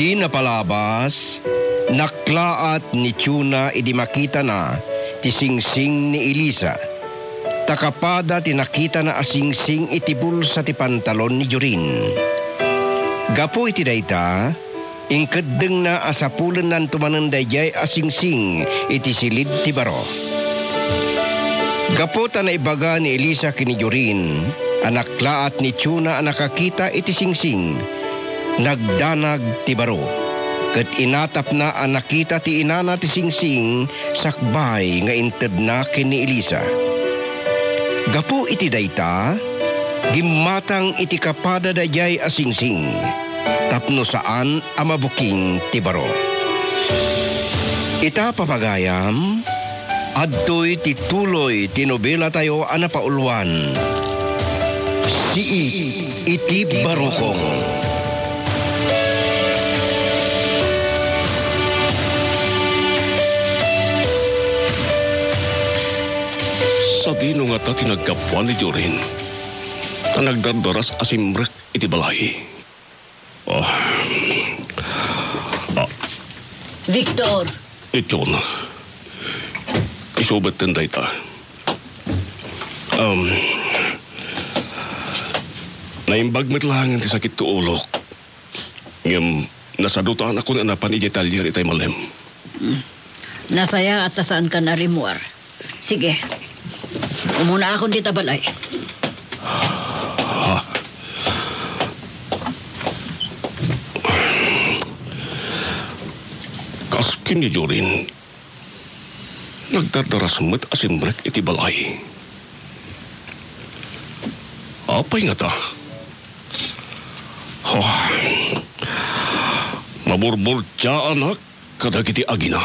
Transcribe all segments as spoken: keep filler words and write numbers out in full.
Idi napalabas, naklaat ni Chona idi makitana ti singsing ni Elisa. Ta kapada ti nakitana a singsing iti bulsa ti pantalon ni Jorin. Gapu iti dayta, inkeddengna a sapulennanto manen daydiay a singsing iti silid ti baro. Gapu ta naibaga ni Elisa ken ni Jorin a naklaat ni Chona a nakakita iti singsing, nagdanag ti baro, ket inatapna a nakita ti inana ti singsing sakbay nga intedna ken ni Elisa. Gapu iti dayta, gimmatang iti kapada daydiay a singsing, tapno saan a mabuking ti baro. Ita, papagayam, adtoy ti tuloy ti nobelatayo a napauluan, Siit iti Barukong. Sadino ngata ti naggapuan ni Jorin ta nagdardaras a simrek iti balay? Ah. Ah. Victor! Ichon. Isubet ten dayta. Um, naimbag met laengen ti sakit ti ulok. Ngem nasadutaan a kun a napan idiay talyer itay malem. Hmm. Nasayaat ta saanka narimmuar. Sige. Umunaakon dita balay. Ha? Kas ken ni Jorin, nagdardaras met a simrek iti balay. Apay ngata? Oh. Maburburtiaanak kadagiti agina.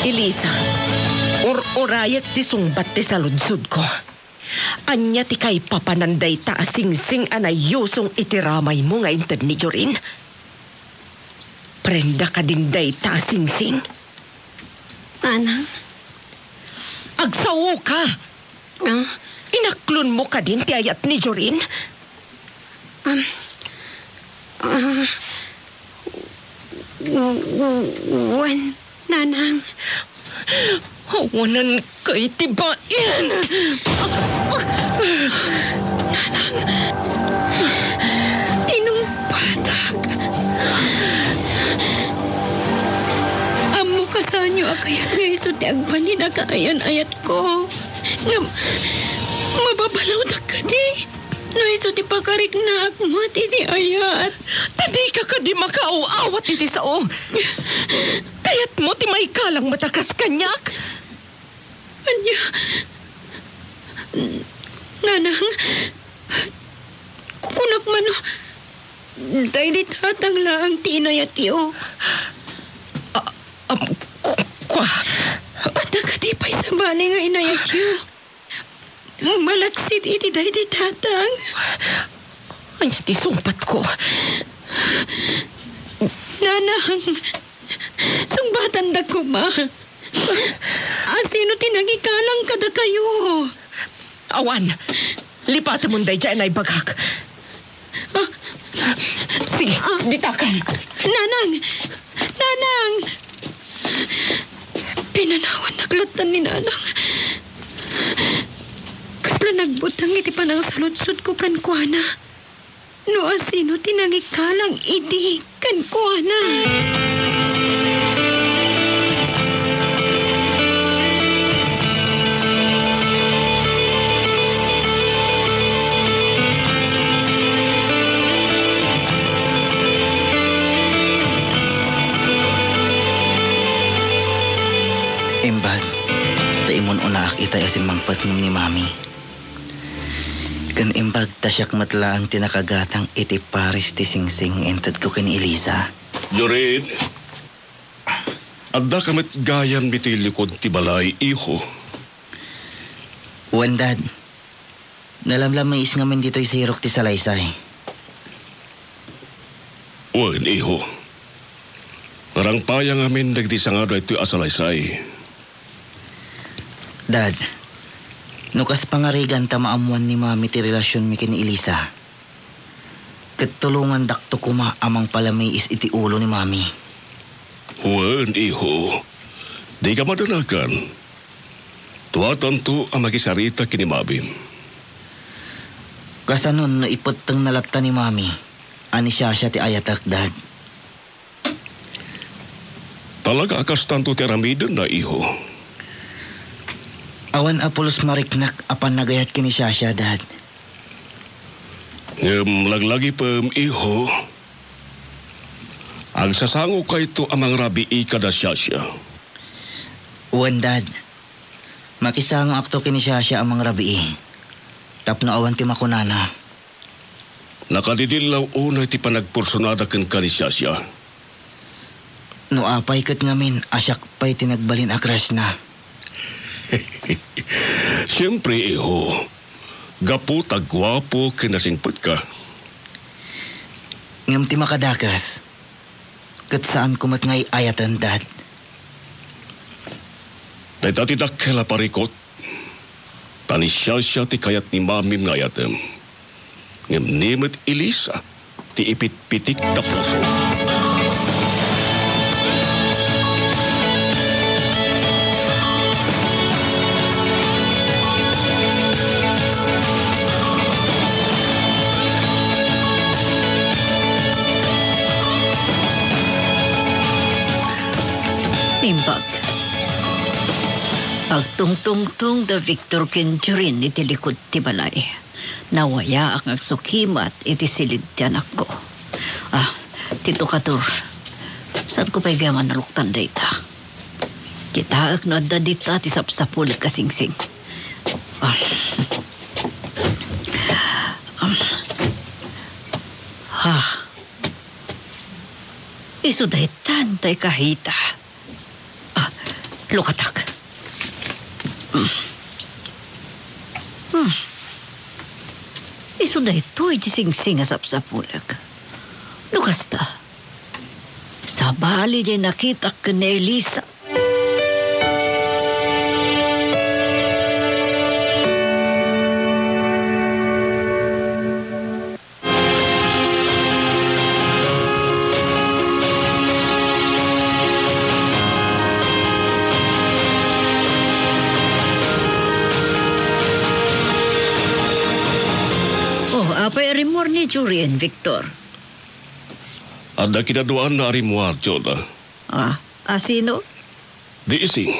Elisa, ur-urayek ti sungbat ti saludsodko. Ania ti kaipapanan dayta a singsing a naiyusong iti ramaymo nga inted ni Jorin? Prenda kadin dayta a singsing? Nanang? Agsaoka! Ah? Inaklonmo kadin ti ayat ni Jorin? Um, ah, w-, w-, wen, Nanang. Awananka iti bain! Nanang! Tinungpatak! Ammok a saanyo a kayat nga isu ti agbalin a kaayan-ayatko. Ngem, mababalawdak kadi no isu ti pakariknaak met iti ayat. Ta dika kadi makaaw-awat iti sao. Kayatmo ti maikalang met a kas kaniak? Ania? Nanang, kunak man, daydi tatang laeng ti inayatyo. A-, am, ku-, kua? Adda kadi pay sabali nga inayatyo? Malaksid iti daydi tatang. Ania ti sungbatko? Nanang, sungbatanda koma. Asino ti nangikalang kadakayo? Awan. Lipatemon daydiay a naibagak. Ah. Sige, ah, ditakan. Nanang! Nanang! Pinanawannak latta ni Nanang. Kasla nagbuteng iti panangsaludsodko kenkuana. No asino ti nangikalang idi kenkuana. Imbag ta imun-unaak itay a simmangpet ngem ni Mami. Ken imbag ta siak met laeng ti nakagatang iti pares ti singsing nga intedko ken ni Elisa. Jorin, addaka met gayam ditoy likod ti balay, iho. Wen, Dad. Nalamlamiis ngamin ditoy sirok ti salaysay. Wen, iho. Narangpaya ngamin dagiti sanga daytoy a salaysay. Dad, no kas pangarigan ta maammoan ni Mami ti relasionmi ken ni Elisa, ket tulongandakto koma a mangpalamiis iti ulo ni Mami. Wen, iho. Dika madanagan. Duatanto a makisarita ken ni Mami. Kasanon no ipettengna latta ni Mami a ni Shasha ti ayatek, Dad? Talaga a kastanto ti aramidenna, iho. Awan a pulos mariknak a pannagayat ken ni Shasha, Dad. Ngem laglagipem, iho. Agsasangokayto a mangrabii kada Shasha. Wen, Dad. Makisangoakto ken ni Shasha a mangrabii tapno awan ti makunana. Nakadidillaw unay ti panagpursonada kenka ni Shasha. No apay ket ngamin a siak pay ti nagbalin a crushna. Siempre, iho. Gapu ta guapo ken nasingpetka. Ngem ti makadakes, ket saanko met nga ay-ayaten, Dad. Dayta ti dakkel a parikut. Ta ni Shasha ti kayat ni Mamim nga ayatem. Ngem ni met Elisa ti ipitpitik ta puso. Naimbag. Agtungtungtong da Victor ken Jorin iti likud ti balay. Nawayaak nga agsukimat iti silid ti anakko. Ah, ti tukator. Saanko pay gayam a naruktan dayta? Kitaek no adda dita ti sapsapulek a singsing. Ah. Ah. Ah. Isu daytan tay kahita. Ah, lukatak. Hmm. Hmm. Isu daytoy ti singsing a sapsapulek. No kasta, sabali diay nakitak ken ni Elisa. Oh, apay a rimmuar ni Jurien, Victor? Adda kinaduaanna a rimmuar, Jonah. Ah, a sino? Ni Ising.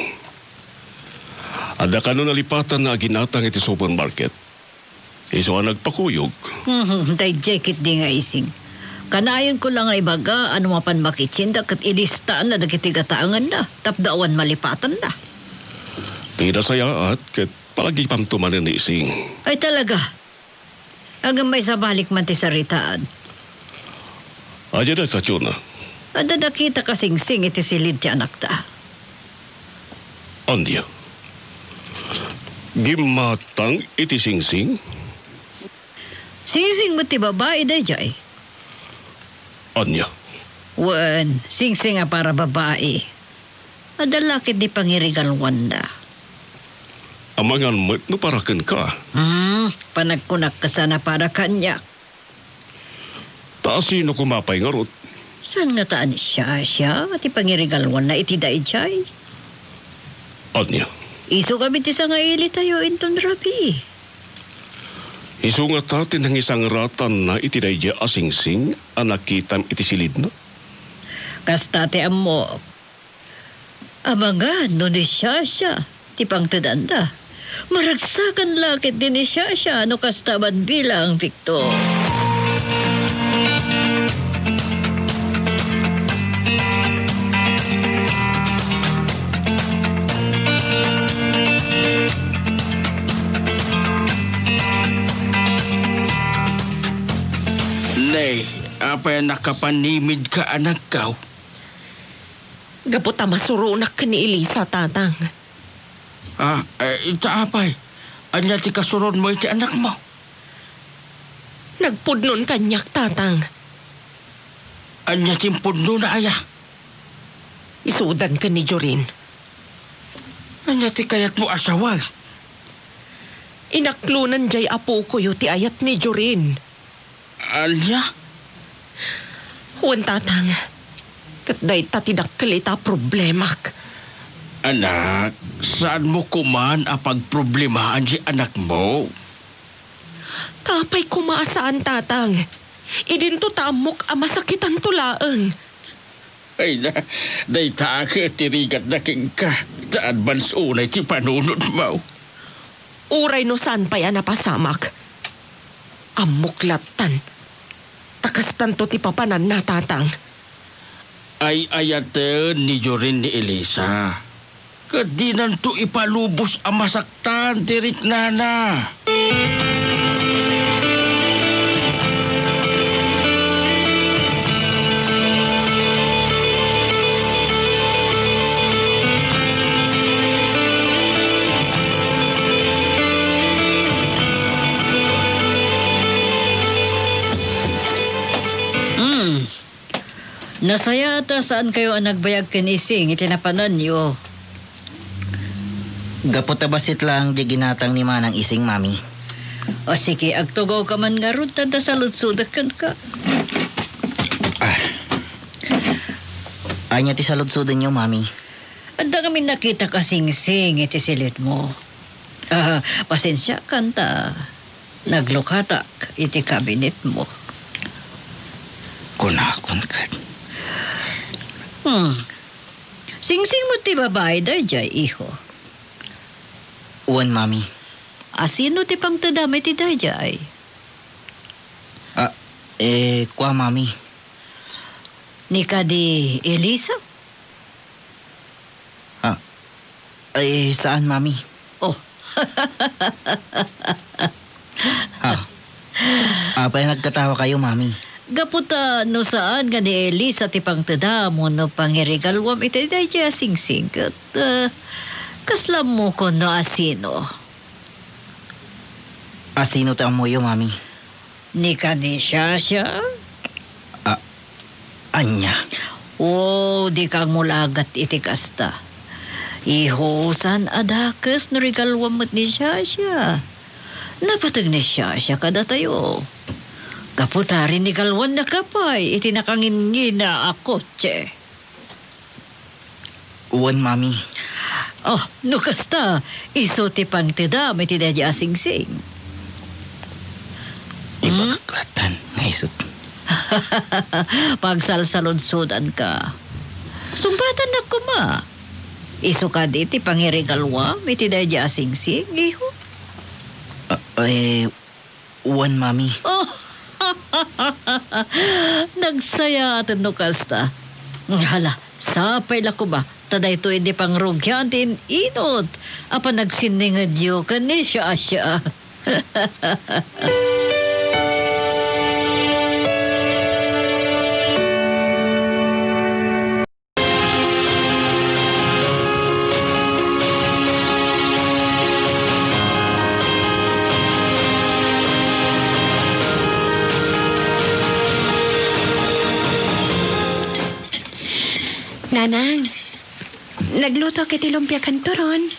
Adda kano nalipatanna a ginatang iti supermarket. Isu a nagpakuyog. Mhm, daydiay ketdi nga Ising. Kanayonko la nga ibaga a no mapan makitsinda ket ilistaanna dagiti gataenganna tapno awan malipatanna. Ti nasayaat ket palagipamto manen ni Ising. Ay talaga. Ngem maisabalik man ti saritaad. Ania dayta, Jonah? Adda nakitak a singsing iti silid ti anakta. Ania? Gimmatang iti singsing? Singsing met ti babai daydiay. Ania? Wen, singsing a para babai. Adda la ketdi pangirigaluanna. Amangan met no para kenka. Hmm, panagkunak kasta a para kaniak. Ta asino koma pay ngarud? Saan ngata a ni Shasha ti pangirigaluanna iti daydiay? Ania? Isu kami ti sangailitayo inton rabii. Isu ngata ti nangisangratanna iti daydiay a singsing a nakitam iti silidna? Kasta ti ammok. Amangan no ni Shasha ti pangtedanna. Maragsakan la ketdi ni Shasha no kasta man bilang, Victor. Nay, apay a nakapanimidka, anakko? Gapu ta masuronak ken ni Elisa, Tatang. Ah, eh, ita apay? Ania ti kasuronmo iti anakmo? Nagpudnon kaniak, Tatang. Ania ti impudnona, aya? Isudan ken ni Jorin. Ania ti kayatmo a sawen? Inaklonan diay apokoyo ti ayat ni Jorin. Ania? Wen, Tatang. Ket dayta ti dakkel ita a problemak. Anak, saanmo koman a pagproblemaan ti anakmo? Apay koma a saan, Tatang? Idinto ta ammok a masakitanto laeng. Ay na, dayta a ket ti rigatna kenka, ta advance unay ti panunotmo. Uray no saan pay a napasamak, ammok lattan, ta kastanto ti papananna, Tatang. Ay-ayaten ni Jorin ni Elisa. Ket dinanto ipalubos a masaktan ti riknana. Hmm. Nasayaat a saankayo a nagbayag ken Ising iti napananyo. Gapu ta bassit laeng ti ginatang ni Manang Ising, Mami. O sige, agtugawka man ngarud, ta adda saludsodek kenka. Ah. Ania ti saludsodenyo, Mami? Adda ngamin nakitak a singsing iti silidmo. Ah, pasensiakan ta naglukatak iti kabinetmo. Kunakon ket. Hmm. Singsing met ti babai daydiay, iho? Wen, Mami. Asino ti pangtedam iti daydiay? Ah, eh, kua, Mami. Ni kadi Elisa? Ah, ay, saan, Mami. Oh. Ah, apay a nagkatawakayo, Mami? Gapu ta no saan nga ni Elisa ti pangtedam wenno pangirigaluam iti daydiay a singsing ket, ah, kasla ammokon no asino. Asino ti ammoyo, Mami? Ni kadi Shasha? A-, ania? Oh, dika agmulagat iti kasta. Iho, saan a dakes no rigaluam met ni Shasha. Napateg ni Shasha kadatayo. Gapu ta rinigaluannaka pay iti nakangingina a kotse. Wen, Mami. Oh, no kasta, isu ti pangtedam iti daydiay a singsing. Ibagak latta nga isu. Pagsalsaludsodanka. Sungbatannak koma. Isu kadi ti pangirigaluam iti daydiay a singsing, iho? Ah, eh, Wen, Mami. Oh! Nagsayaaten no kasta. Hala, sapay la koma, ta daytoy idi pangrugian ti in-inut a panagsinningedyo ken ni Shasha. Nanang, naglutoak iti lumpia ken turon.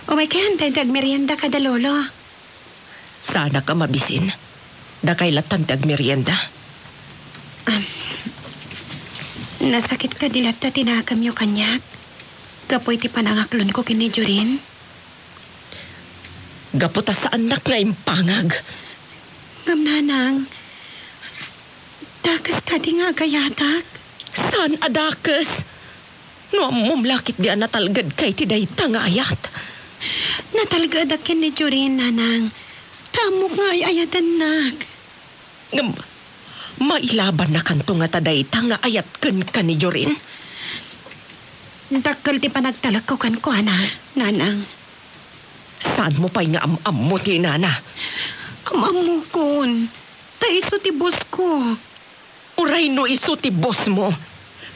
Umaykayo, ta agmerienda kada lolo. Saanak a mabisin. Dakay lattan ti agmerienda. Am, nasakit kadi latta ti nakemyo kaniak gapu iti panangaklonko ken ni Jorin? Gapu ta saannak nga impangag. Ngem, Nanang, dakes kadi nga agayatak? Saan a dakes? No ammom la ketdi a natalgedka iti dayta nga ayat. Natalgedak ken ni Jorin, Nanang. Ta ammok nga ay-ayatennak. Ngem, mailabannakanto ngata dayta nga ayat kenka ni Jorin? Dakkel ti panagtalekko kenkuana, Nanang. Saanmo pay nga am-ammo ti inana? Am-ammokon. Ta isu ti bossko. Uray no isu ti bosmo,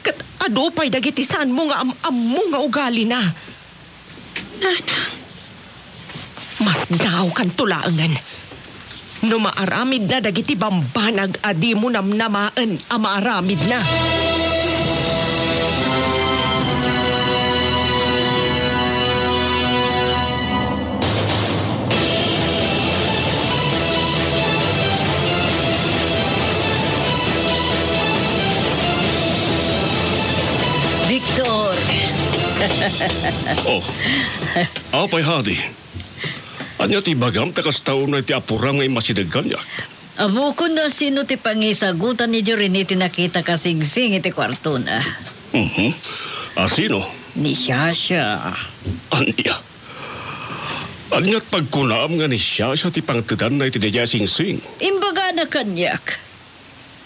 ket adu pay dagiti saanmo nga am-ammo nga ugalina. Nanang. Masdaawkanto laengen. No maaramidna dagiti bambanag a dimo namnamaen a maaramidna. Victor! Oh, apay, Hadi? Ania ti ibagam ta kasta unay ti apuram nga immasideg kaniak? Ammok no asino ti pangisagutan ni Jorin iti nakita a singsing iti kuartona. Mhm. Asino? Ni Shasha. Ania? Ania't pagkunaam nga ni Shasha ti pangtedanna iti daydiay a singsing? Imbagana kaniak.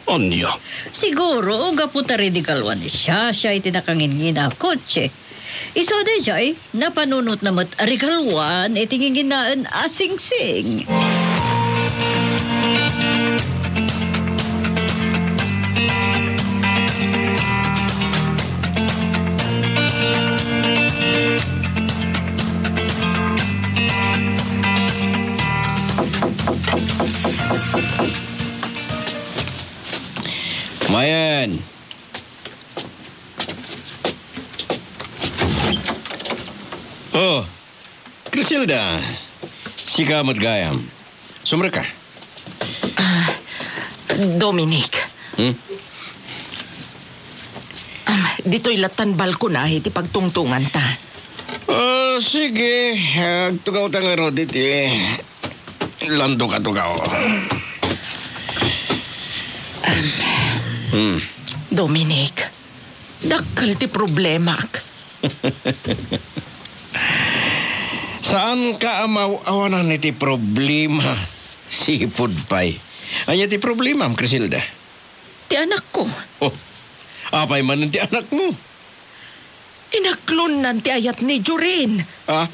Ania? Siguro, gapu ta rinigaluan ni Shasha iti nakangingina a kotse. Isu a daydiay, napanunotna met a rigaluan iti nginginaen a singsing. Mayen. Oh, Criselda. Sika met gayam. Sumrek ka. Ah, Dominic. Hmm? Ah, ditoy lattan balkona iti pagtungtunganta. Ah, sige. Agtugawta ngarud iti landok a tugaw. Um, Hmm. Dominic, dakkel ti problemak. Saanka a maaw-awanan iti problema. Sipud pay. Ania ti problemam, Criselda? Ti anakko. Oh, apay manen ti anakmo? Inaklonnan ti ayat ni Jorin. Ha?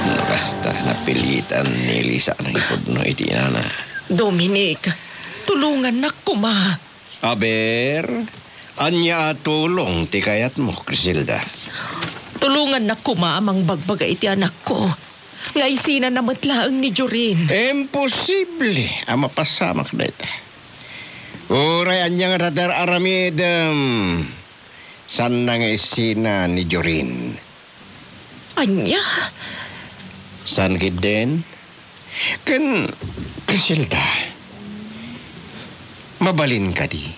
No kasta, napilitan ni Elisa a nangipudno iti inana. Dominic, tulongannak koma. Aber, ania a tulong ti kayatmo, Criselda? Tulongannak koma a mangbagbaga iti anakko. Nga isinana met laeng ni Jorin. Imposible a mapasamak dayta. Uray ania nga dar-aramidem, saanna nga isina ni Jorin. Ania? Saan ketdin? Ken, Criselda, mabalin kadi?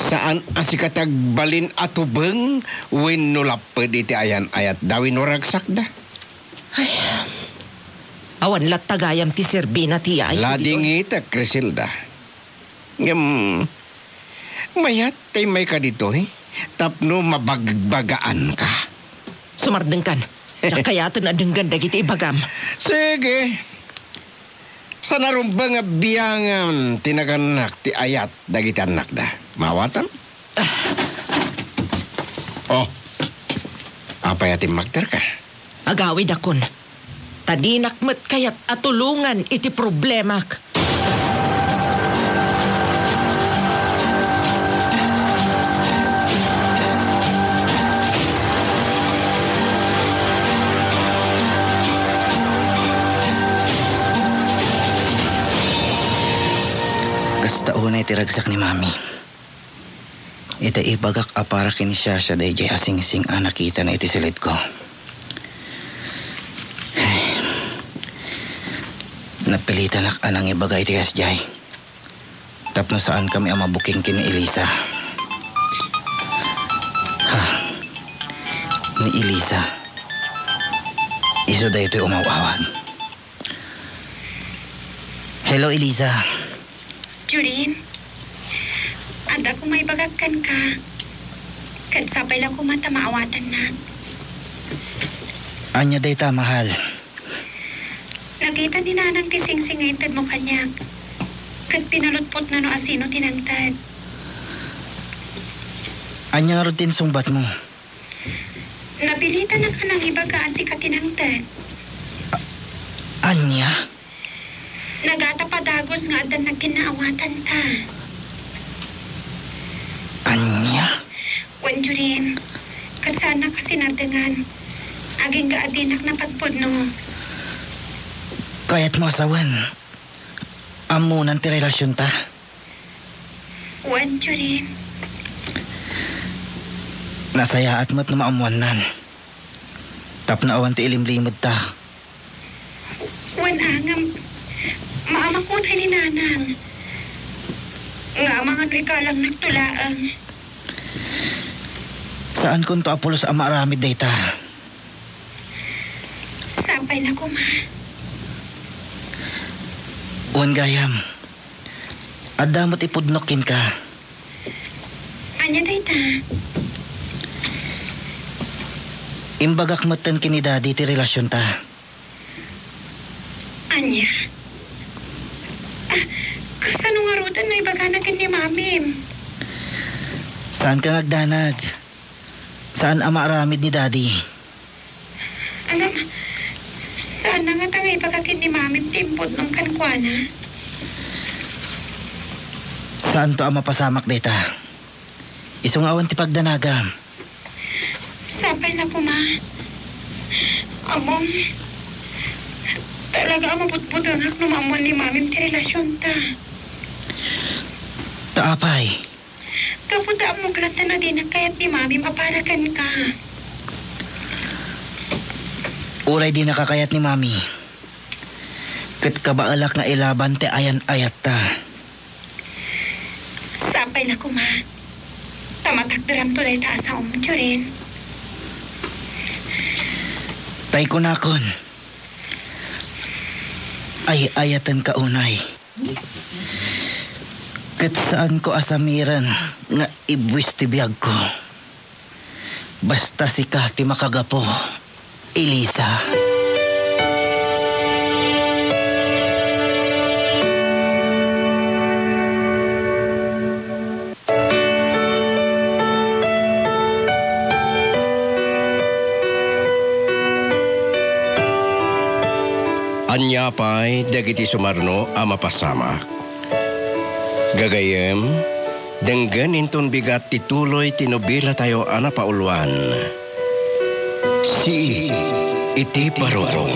Saan a sika ti agbalin a tubeng wenno lapped iti ayan-ayatda wenno ragsakda? Ay, awan latta gayam ti serbina ti yaya. Ladingitek, Criselda. Ngem, mayat ta immayka ditoy tapno mabagbagaanka. Sumardengkan. Diak kayaten a denggen dagiti ibagam. Sige. Saan a rumbeng a biangan ti nagannak ti ayat dagiti annakda. Maawatam? Ah. Oh. Apay a timmagterka? Agawidakon. Ta dinak met kayat a tulongan iti problemak. Kasta unay ti ragsak ni Mami. Ita ibagak a para ken ni Shasha daydiay a singsing a nakitana iti silidko. Napilitanak a nangibaga iti kasdiay tapno saankami a mabuking ken ni Elisa. Ha? Ni Elisa. Isu daytoy umaw-awag. Hello, Elisa. Jorin, adda koma ibagak kenka. Ket sapay la koma ta maawatannak. Ania dayta, mahal? Nakita ni Nanang ti singsing nga intedmo kaniak. Ket pinalutpotna no asino ti nangted. Ania ngarud ti insungbatmo? Napilitanak a nangibaga a sika ti nangted. A-, ania? Nagata padagus nga addan nagkinnaawatanta. Ania? Wen, Jorin, ket saannak a sinardengan. Agingga a dinak napagpudno. Kayatmo a sawen, ammonan ti relasionta? Wen, Jorin. Nasayaat met no maammoannan. Tapno awan ti ilimlimedta. Wen, a ngem, maamak unay ni Nanang. Nga amangan no ikalangnak to laeng. Saankonto a pulos a maaramid dayta. Sapay na koma. Wen gayam, adda met ipudnok kenka. Ania dayta? Imbagak metten ken ni Daddy ti relasionta. Ania? Ah, kasano ngaruden no ibagana ken ni Mamim? Saanka nga agdanag. Saan a maaramid ni Daddy. Ngem, saan na ngata nga ibaga ken ni Mamim ti impudnong kenkuana? Saanto a mapasamak dayta. Isu nga awan ti pagdanagam. Sapay na koma. Ammom, talaga a mabutbutengak no maammoan ni Mamim ti relasionta. Ta apay? Gapu ta ammok latta a dinak kayat ni Mamim a para kenka. Uray dinaka kayat ni Mami, ket kabaelak nga ilaban ti ayan-ayatta. Sapay na koma. Ta matakderamto dayta a saom, Jorin. Tay kunakon, ay-ayatenka unay. Ket saanko a samiren nga ibuis ti biagko. Basta sika ti makagapu, Elisa. Ania pay dagiti sumarno a mapasamak? Gagayyem, denggen inton bigat ti tuloy ti nobelatayo a napauluan, Sii iti Barukong.